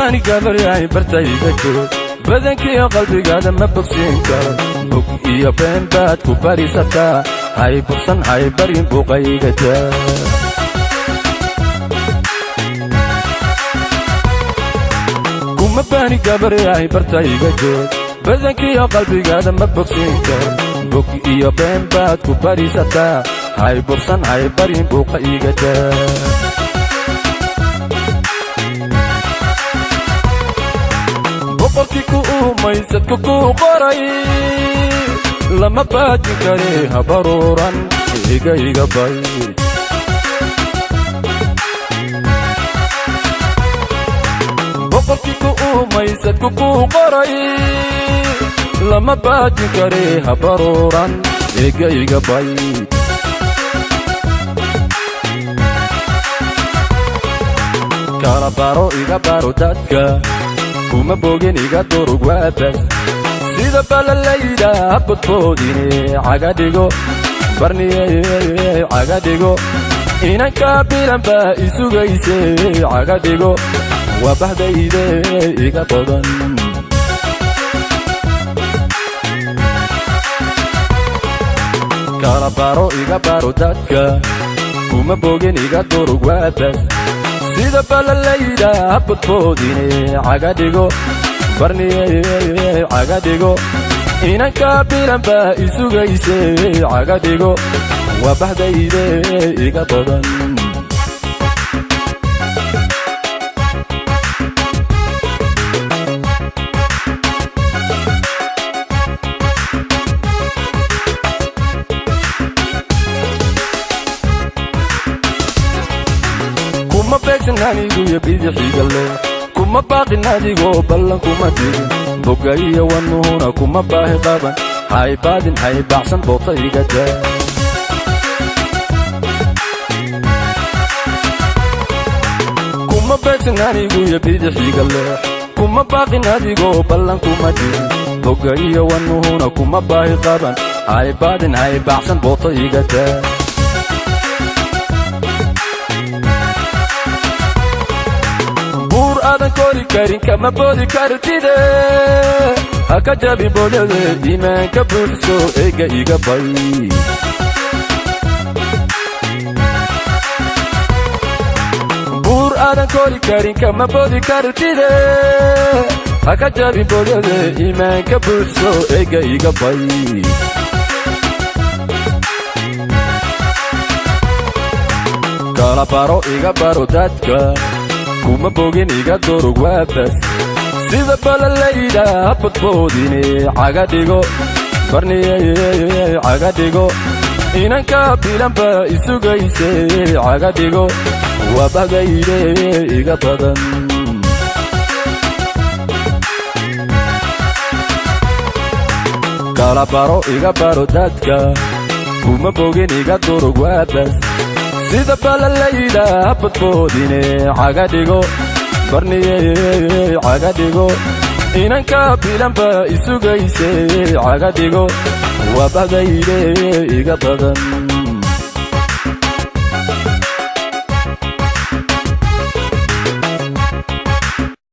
Baani gabaryahay bartayga joog, badankiiyo qalbigaada ma bogsiin karo. Bog iyo been baad ku barisataa, hay bursan, hay baryin, buuqayga daa. Kuma baani gabaryahay bartayga joog, badankiiyo qalbigaada ma bogsiin karo. Bog iyo been baad ku barisataa, hay bursan, hay baryin, buuqa iga daa. Boqorkii ku uumaysadku kuu qoray lama baajin kare, habaruuran, iga iga bay. Boqorkii ku uumaysadku kuu qoray lama baajin kare, habaruuran, iga iga bay. Kala baro, iga baro dadka, kuma bogin, iga durug, waabas. Sida balalayda habadboodine, caga dhigo barniye, caga dhigo. Inanka bilan baa isugayse, caga dhigo, waa bahdayde iga badan. Kala baro, iga baro dadka, kuma bogin, iga durug, waabas. Sida balalayda habadboodine, caga dhigo barniye, caga dhigo. Inanka bilan baa isugayse, caga dhigo, waa bahdayde iga badan. Kuma beegsan aniguyo bidixiga leh, kuma baaqin adigoo ballan kuma digin, boga iyo wanuhuna kuma baahi qaban. Hay baadin, hay baacsan, boota iga daa. Kuma beegsan aniguyo bidixiga leh, kuma baaqin adigoo ballan kuma digin, boga iyo wanuhuna kuma baahi qaban. Hay baadin, hay baacsan, boota iga daa. Buur aadan kori karin kama boodi kartide, ha ka jabin boodhade, iimaanka buuxso, eega iga bay. Buur aadan kori karin kama boodi kartide, ha ka jabin boodhade, iimaanka buuxso, eega iga bay. Kala baro, iga baro dadka, kuma bogin, iga durug, waabas. Sida balalayda habadboodine, caga dhigo barniye, caga dhigo. Inanka bilan baa isugayse, caga dhigo, waa bahdayde iga badan. Kala baro, iga baro dadka, kuma bogin, iga durug, waabas. Sida balalayda habadboodine, caga dhigo barniye, caga dhigo. Inanka bilan baa isugayse, caga dhigo, waa bahdayde iga badan.